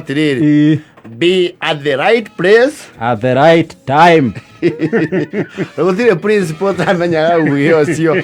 Atĩrĩrĩ, be at the right place at the right time. Gũtirĩ principal ũtamenyaga uge ũcio.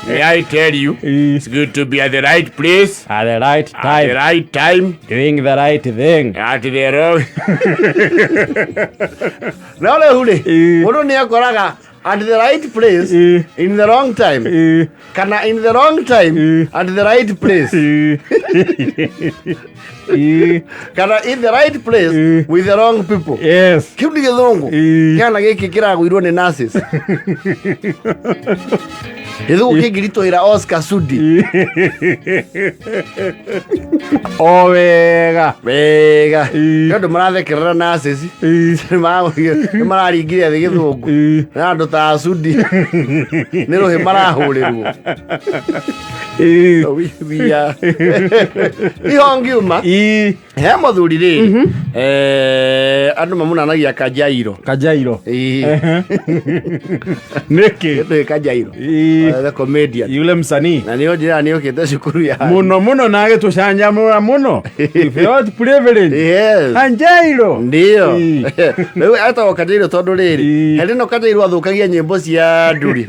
May I tell you, it's good to be at the right place at the right at the time, right time, doing the right thing. At the wrong. No rĩu rĩ, mũndũ nĩ akoraga at the right place in the wrong time, kana in the wrong time at the right place, kana in the right place with the wrong people. Kĩu nĩ gĩthũngũ. Kĩana gĩkĩ kĩragũirwo nĩ nurses, gĩthũngũ kĩngĩritũhĩra Oscar Sudi. O wega. Wega. Nĩ andũ marathekerera nurses, nĩ mararingire thĩ gĩthũngũ, na andũ ta Sudi nĩ rũhĩ marahũrĩrwo. We are ihongiuma. He mũthuri rĩ, andũ mamunanagia Kajairo. Kajairo. Ĩĩ. Nĩkĩ? Gĩtũ Kajairo. The comedian. Yule msanii. Na nĩo njĩra nĩ ũkĩte cukuru ya Mũno mũno na agĩtũcanjamũra mũno. We felt privilege. Kajairo. Ndio. Rĩu etagwo Kajairo tondũ rĩrĩ, hĩndĩ ĩno Kajairo athũkagia nyĩmbo cia nduri.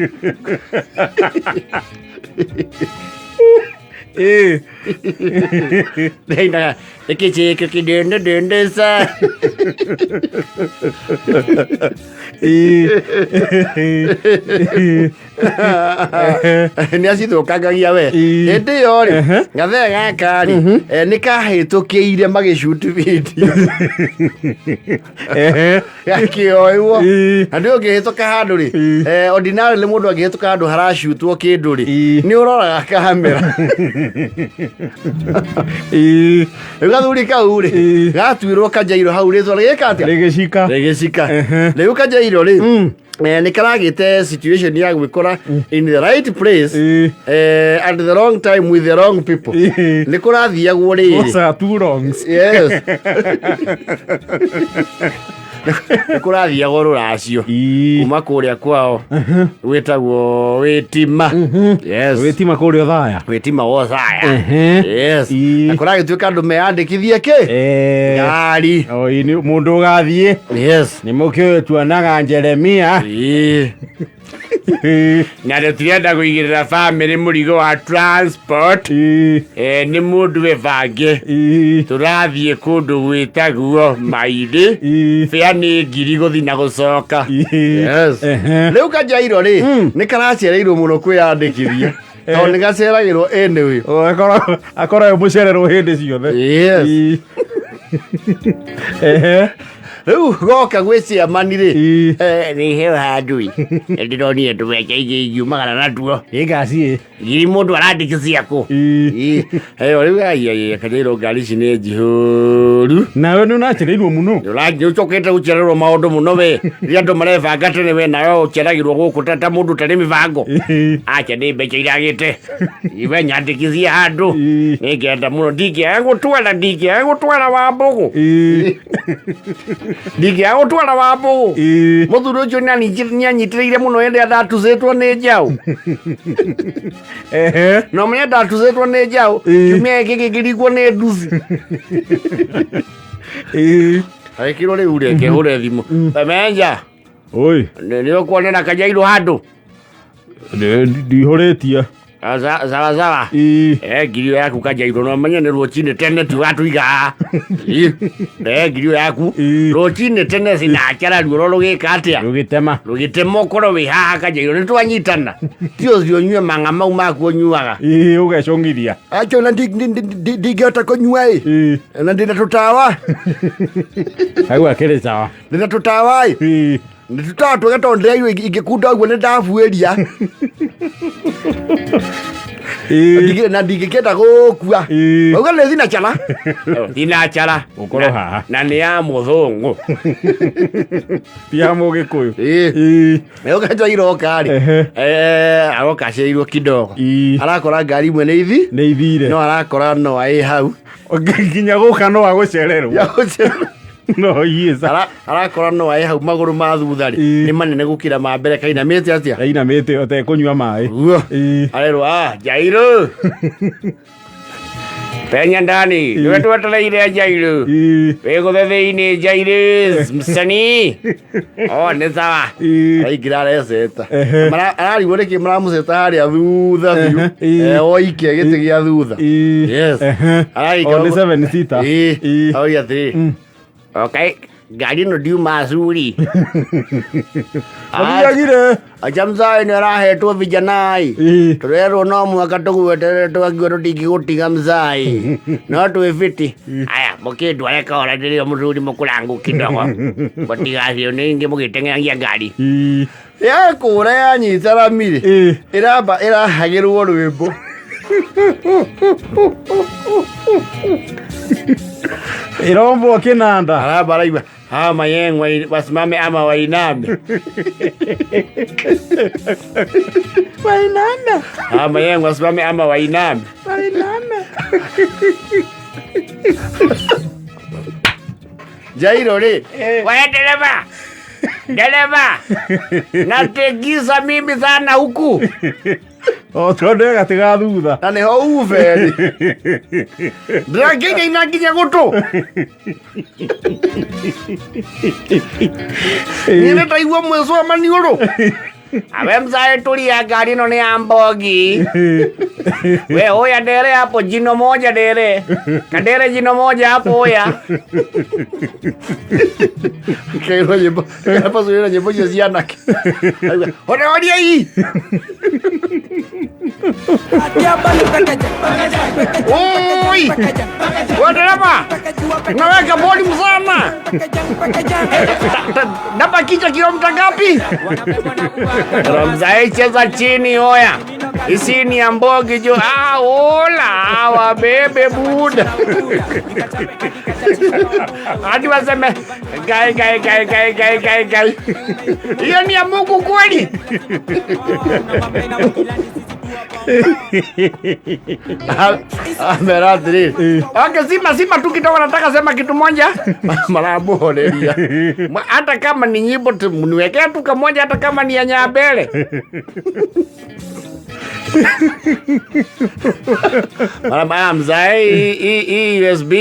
Nĩainaga ĩkĩchĩkĩ kĩdende dende sa. Nĩ acithũkangagia we. Hĩndĩ ĩyo rĩ, gathee gaka rĩ, nĩ kahĩtũkĩire magĩcuti video. Gakĩoywo. Na ndĩ ũngĩhĩtũka handũ rĩ, ordinarily mũndũ angĩhĩtũka handũ haracutwo kĩndũ rĩ, nĩ ũroraga kamera. Rĩu gathuri kau rĩ, gatuĩrwo Kajairo hau rĩtwa rĩgĩka atĩa? Rĩgĩcika. Rĩgĩcika. Rĩu Kajairo rĩ, nĩ karagĩte situation ya gwĩkora in the right place at the wrong time with the wrong people. Nĩ kũrathiagwo rĩrĩ. Those are two wrongs. Yes, nĩ kũrathiagwo rũracio kuma kũrĩa kwao gwĩtagwo Wĩtima. Yes. Wĩtima kũrĩa Othaya. Wĩtima wa Othaya. Yes. Na kũragĩtuĩka andũ meyandĩkithie kĩ? Ngari. O, ĩ, nĩ mũndũ ũgathiĩ. Nĩ mũkĩũĩ tuonaga Jeremia. Na tũtirenda kũigĩrĩra bamĩrĩ mũrigo wa transport. Nĩ mũndũ wĩbange. Tũrathiĩ kũndũ gwĩtagwo Mairĩ. Bĩa nĩ 1000 gũthiĩ na gũcoka. Yes. Rĩu Kajairo rĩ, nĩ karacereirwo mũno kwĩyandĩkithia tondũ nĩ gaceragĩrwo anyway. O, akoragwo mũcererwo hĩndĩ ciothe. Rĩu goka gwĩ ciamani rĩ, nĩ heo handũ ĩ ndĩronire tũbeca ingĩ ingiumagana natuo. Ĩ ngaci ĩ. 1000 mũndũ arandĩkithia kũ? Ĩyo rĩu aiaiya, Kajairo, ngari ici nĩ njihũru. Nawe nĩ ũracereirwo mũno. Nĩ ũcokete gũcererwo maũndũ mũno we. Rĩrĩa andũ marebanga tene, we nawe ũceragĩrwo gũkũ ta mũndũ ũtarĩ mĩbango. Acha, nĩ mbeca iragĩte iwe nyandĩkithie handũ. Nĩngenda mũno, ndingĩaga gũtwara wa mbũgũ, ndingĩaga gũtwara wa mbũgũ. Mũthuri ũcio nĩanyitĩrĩire mũno hĩndĩ ĩrĩa ndatucĩtwo nĩ njaũ. Na ũmenye ndatucĩtwo nĩ njaũ, kiumia gĩkĩ gĩkĩringwo nĩ nduthi. Agĩkĩrwo rĩu reke hũre thimũ menja. Oi. Nĩ ũkuonera Kajairũ handũ? Ndihũrĩtie. Sawa sawa. 1000 ĩyo yaku, Kajairũ, no menye nĩ rũcinĩ tene tigatũiga haha. 1000 ĩyo yaku rũcinĩ tene cinachara ruoro rũgĩka atĩa? Rũgĩtema. Rũgĩtema ũkorwo wĩ haha, Kajairũ, nĩ twanyitana. Ti ũcio ũnyue mang'a mau maku ũnyuaga. Ĩ, ũgecũngithia. Acho na ndingĩhota kũnyua ĩ. Na ndĩna tũtawa. Hau akĩrĩ sawa. Ndĩna tũtawa ĩ. Nĩ tũtawa twega tondũ ndĩraigua ingĩkunda ũguo nĩ ndabuĩria. Na ndingĩkĩenda gũkua. Auga nĩ thinachara, thinachara. Ũkorwo haha. Na nĩ ya mũthũngũ. Ti ya mũgĩkũyũ. Nayo Kajairo rĩ, aroka acereirwo kidogo. Arakora ngari imwe nĩ ithi Nĩ ithire. No arakora no ĩ hau. Nginya gũka no agũcererwo. Ya gũcererwo. No iĩ. Arakora no ĩ hau magũrũ ma thutha rĩ, nĩ manene gũkĩra ma mbere, kainamĩte atĩa? Ainamĩte ũtekũnyua maĩ. Guo. Arerwo, "Ah, Jairo." Penya ndani niwe twetereire Jairũ. Wĩgũthe thĩinĩ Jairũ msanii. Oh, nĩ sawa. Araingĩra areceta. Ehe. Ararigwo nĩkĩ maramũceta harĩa thutha biũ. Ehe. Eh, oike gĩtĩ gĩa thutha. Yes. Araingĩra O nĩ 7 seater. Ĩĩ. Ĩĩ. Aroiga atĩrĩ. Okay, ngari ĩno ndiuma curi. Mathiagire. Acha mzae nĩ arahetwo vijana-ĩ. Tũrerwo no mũhaka tũgweterere twakiuga tũtingĩgũtiga mzae. No twĩ fiti. Aya, mũkĩndware kahora ndĩrĩo mũthuri mũkũrangu kidogo. Mũtigacio nĩ ingĩ mũgĩteng'eragia ngari. Yakũra yanyita rami-rĩ. Ĩramba ĩrahagĩrwo rwĩmbo. Ĩrombwo kĩnanda. Aramba araigua hawa mayengwa wasimame ama wainame. Wainame. Hawa mayengwa wasimame ama wainame. Wainame. Jairo rĩ. Wewe dereva. Dereva. Nategiza mimi sana huku. O tondũ e gatĩ ga thutha. Na nĩho uve-rĩ. Ndĩrakĩinaina nginya gũtũ. Niĩ nĩndaigua mwĩcwa wa maniũrũ. Awe mzae tulia, gari ĩno nĩ ya mbogi. We oya dere hapo jino moja dere. Kadere jino moja hapo oya. Keirwo nyĩmbo kepacũrĩra nyĩmbo icio cia anake. Horehoria-i. Oi! We dereva. Unaweka volume sana. Napa kichwa kilomita ngapi? Mzae cheza chini oya. Isi ni ya mbogi jo. Ah, hola, wabebe buda. Hadi waseme gai gai gai gai gai gai gai. Hiyo ni ya Mungu kweli? Amera atĩrĩrĩ. Okay, zima zima tu kidogo, nataka sema kitu moja. Maramũhoreria. Hata kama ni nyimbo tu mniwekea tu kamoja, hata kama ni ya Nyabele. Mara mara mzae hii USB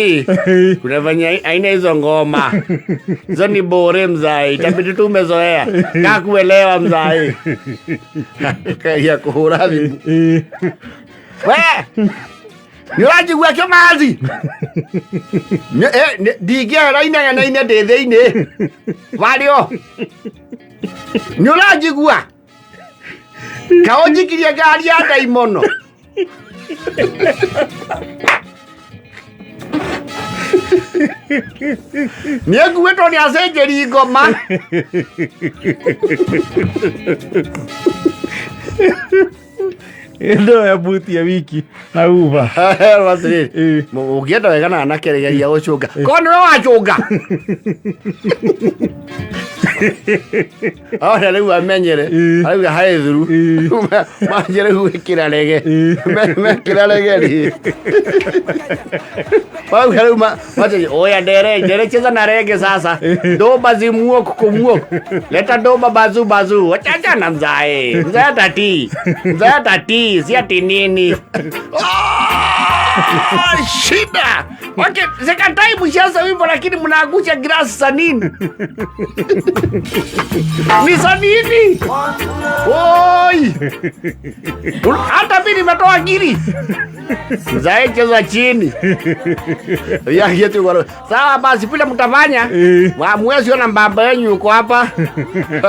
kuna venye aina hizo ngoma hizo ni bore mzae, itabidi tu umezoea kaa kuelewa mzae. Kageria kũhũra thimũ. We nĩũranjigua kĩmathi? Ndingĩehera inegene-inĩ ndĩ thĩinĩ warĩo. Nĩũranjigua? Kaũnjikirie ngari ya ndaimono. Nĩnguĩtwo nĩ acenjeri ngoma. Ĩno ya buti ya wiki na uba. Herwo atĩrĩrĩ. Ũngĩenda wega na anake rĩ, geria gũcũnga. Korwo nĩwe wacũnga. Ona rĩu amenyere. Arauga haĩ thuru. Manjie rĩu gwĩkĩra rege. Mekĩra rege rĩ. Marauga rĩu manjie Oya dere, dere cheza na rege sasa. Doba zimuok kumuok. Leta doba bazu bazu. Wachacha na mzae. Mzae tati. Mzae tati, si ati nini. Ah, shida. Okay, sikatai mshaanza wimbo lakini mnaangusha glasi za nini? Ni za nini? Oi! Hata mimi nimetoa ngiri. Mzae cheza chini. Ya yetu kwa Sawa basi vile mtafanya. Mwezi ona mbamba yenu yuko hapa.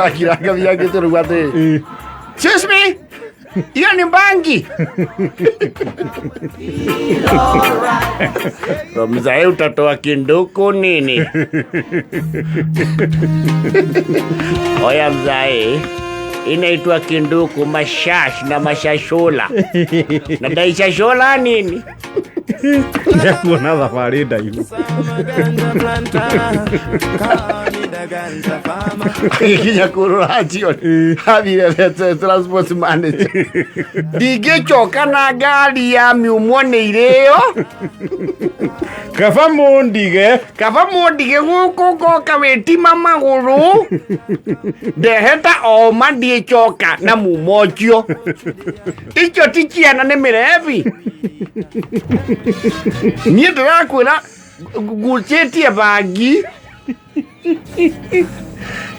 Akiranga vyake tu rugwa atĩrĩrĩ. Excuse me. Hiyo ni bangi. Mzae utatoa kinduku nini? Oya mzae, inaitwa kinduku mashash na mashashola. Na daishashola nini? Nĩekuona thabarĩ ndaihu. Agĩkinya kũrora jioni athire the transport manager. Ndingĩcoka na ngari ya miumwo nĩ irĩo. Kaba mũndige. Kaba mũndige gũkũ ngoka wĩtima magũrũ. Ndeheta oma ndiĩcoka na mumo ũcio. Icio ti ciana nĩ mĩrebi. Niĩ ndĩrakwĩra ngucĩtie bangi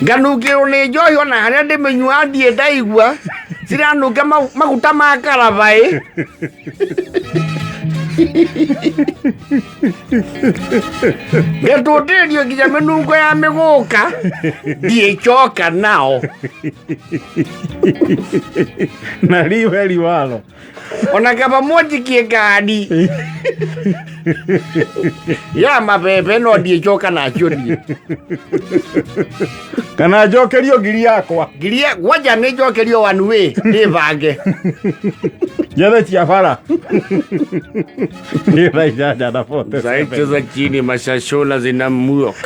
nganungĩrwo nĩ njohi ona harĩa ndĩmĩnyua ndiĩ ndaigua ciranunga maguta ma karabaĩ. Ngatũtĩrio nginya mĩnungo ya mĩgũka ndiĩcoka nao. Na liwe liwalo. Ona kaba mwanjikie ngari ya mabebe no ndiĩcoka nacio niĩ. Kana njokerio ngiri yakwa. Ngiria gwanja nĩ njokerio one way ndĩbange. Njethe cia bara. Nĩ thaa 8 na 47. Zaithe za chini mashashola zinamuok.